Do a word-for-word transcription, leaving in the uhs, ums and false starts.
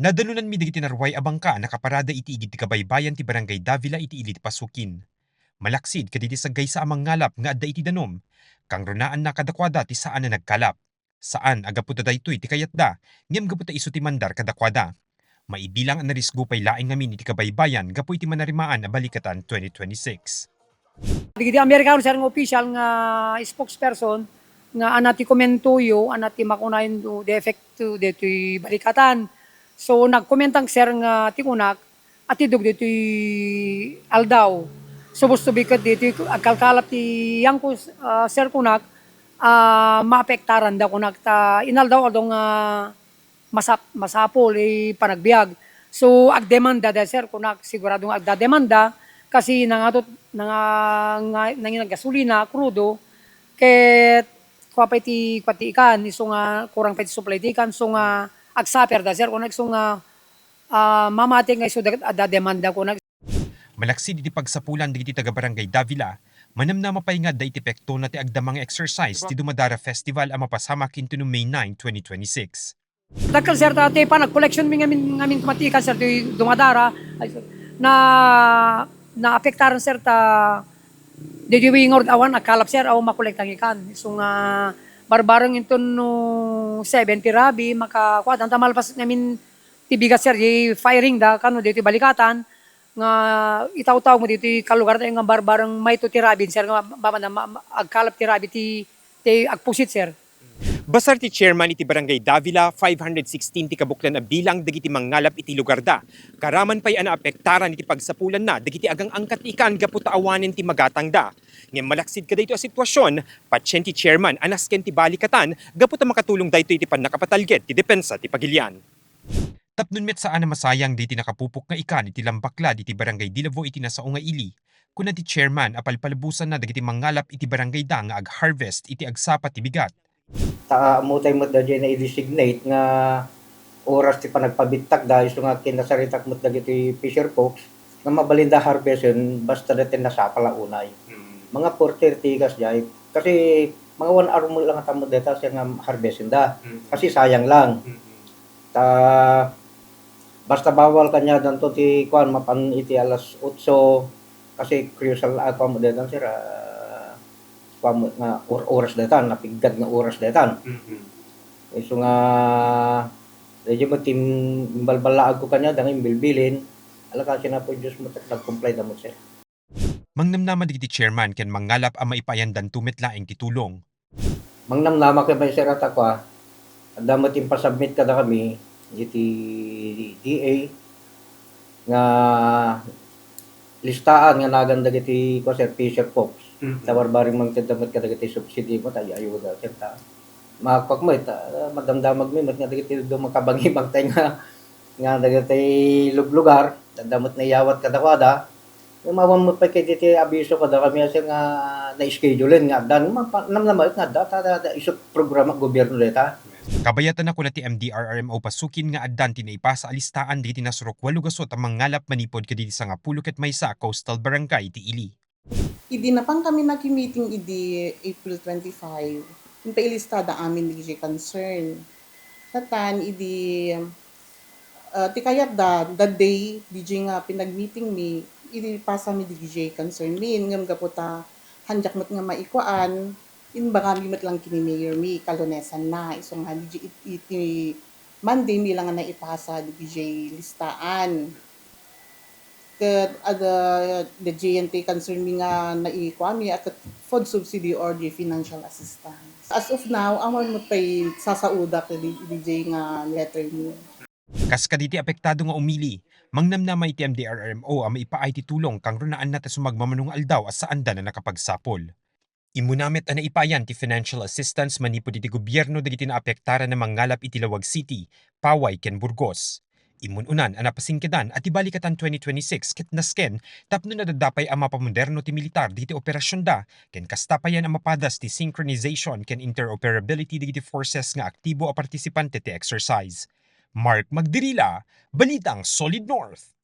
Dadanonanmi dagiti naruay a bangka a nakaparada iti igid ti kabaybayan ti Barangay Davila iti ili ti Pasukin. Malaksid kadagiti saggaysa a mangngalap nga adda iti danum, kangrunaanna kadakuada ti saan a nagkalap. Saan a gapu ta daytoy ti kayatda, ngem gapu ta isu ti mandar kadakuada. Maibilang a narisgo pay laeng ngamin iti kabaybayan gapu iti manarimaan a balikatan twenty twenty-six. Dagiti Amerikano, sir, nga official nga spokesperson nga ana ti komento yo, ana ti makunaen do the effect to detoy balikatan. So, nagkomentang, sir, nga ti kunak, atiddog ditoy aldaw. Supposed to be ket ditoy agkalkalap ti yangko, ah, sir, kunak, ah, maapektaran da kunak ta inaldaw-aldaw nga masap-, masapul, eh, panagbiag. So, agdemanda da, sir, kunak, sigurado nga agdademanda kasi nangatot, nanga-, nga-, nangin gasolina, krudo, ket kua pay ti, kua ti ikan, isu nga kurang pay ti supply ti ikan, isu nga agsuffer da, sir, kunak, isu nga, ah, mamati nga isu da-, dademanda, kunak. Malaksid iti pagsapulan dagiti taga-Barangay Davila, manamnama pay nga adda iti epektona ti agdama nga exercise ti Dumadara Festival a mapasamak intono May nine, twenty twenty-six. Dakkel, sir, ta ti panag-collection mi ngamin, ngamin koma ti ikan, sir, ti dumadara, ay, sir, na, naapektaran, sir, ta ditoy wingor awan agkalap, sir, awan makolektang ikan. Isu nga barbareng inton no seven ti rabi, makakuan, ta malpas ngamin ti bigat, sir, di firing da, kano ditoy balikatan, nga itawtawag mo ditoy kalugar tayo nga barbareng mayto ti rabi, sir, nga ba-, ba-, ma-, ma-, agkalap ti rabi ti, ti agpusit, sir. Basar ti chairman iti Barangay Davila, five hundred sixteen ti kabuklan a bilang dagiti mangngalap iti lugarda. Karaman pay a naapektaran iti pagsapulanna dagiti agang-angkat ikan gapu ta awanen ti magatangda. Ngem malaksid kadaytoy a sitwasion, patien ti chairman a nasken ti balikatan gapu ta makatulong daytoy iti pannakapatalged ti depensa ti pagilian. Tapno met saan a masayang dagiti nakapupok nga ikan iti lambaklad iti Barangay Dilavo iti nasao nga ili, kuna ti chairman a palpalbusanna dagiti mangngalap iti barangayda nga ag-harvest iti agsapa ti bigat. Ta ammotay met daydiay na-designate nga oras ti panagpabittakda, isu nga kinasaritak met dagiti fisher folks nga mabalinda harvesten basta daytoy nasapul a unay. Mm. Mga four thirty kasdiay. Kasi mga one hour met lang ata met dayta siya nga harvestenda. Mm. Kasi sayang lang. Mm. Ta basta bawal kaniadanto ti kuan mapan iti alas otso, kasi crucial a kuan met dayta, sir, ah, kuan met nga or-, oras dayta, napiggad nga oras dayta. Mm-hmm. Isu nga, daydiay met ti imbalballaagko kaniada nga imbilbilin, ala, kasi Apo Dios met, nag-comply da met, sir. Mangnamnama dagiti chairman ken mangngalap a maipaayandanto met laeng ti tulong. Mangnamnama ket may, sir, ata kua, adda met impasubmit kadakami iti D A nga listaan nga nagan dagiti, kua, sir, fisher folks. Mm. Ta barbareng mangted met kadagiti subsidy met, ay-ayuda, sir, ta makuak met, ah, madamdamag mi met nga dagiti dumakabangi bangtay nga nga dagiti luglugar, adda met naiyawat kadakuada. Ngem awan met pay ketdi ti abiso kadakami a siya nga na-schedulen nga addan. Mapa-, namnama nga adda, ta, ta, ta, isu ti programa ti gobierno dayta. Kabayatan a kuna ti M D R R M O Pasukin nga addan ti naipasa a listaan dagiti nasurok walo gasut a mangngalap manipud kadagiti sangapulo ket maysa a coastal barangay ti ili. Idi napankami nakimiting idi April twenty-five, impailista da amin dagiti concern. Katan idi, ah, ti kayatda, that day, D J nga pinagmitingmi, idi pasami dagiti concern mi, ngem gapu ta handiak met nga maikuan, imbagami met lang ken ni Mayor mi, kalunesanna, isu nga D J it-, iti Monday mi lang nga naipasa dagiti listaan. Ket adda, daydiay ti concern mi nga naikuami a ket food subsidy or the financial assistance. As of now, awan met pay sasaoda ket di, daydiay nga letter mi. Kas kadagiti apektado nga umili, mangnamnama iti M D R R M O a maipaay ti tulong kangrunaanna ta sumagmamano nga aldaw a saanda a nakapagsapul. Immuna met a naipaayan ti financial assistance manipud iti gobierno dagiti naapektaran a mangngalap iti Laoag City, Paway ken Burgos. Immun-unan a napasingkedan a ti Balikatan twenty twenty-six ket nasken tapno nadadapay a mapamoderno ti militar dagiti operasionda ken kasta payen a mapadas ti synchronization ken interoperability dagiti forces nga aktibo a partisipante ti exercise. Mark Magdirila, Balitang Solid North.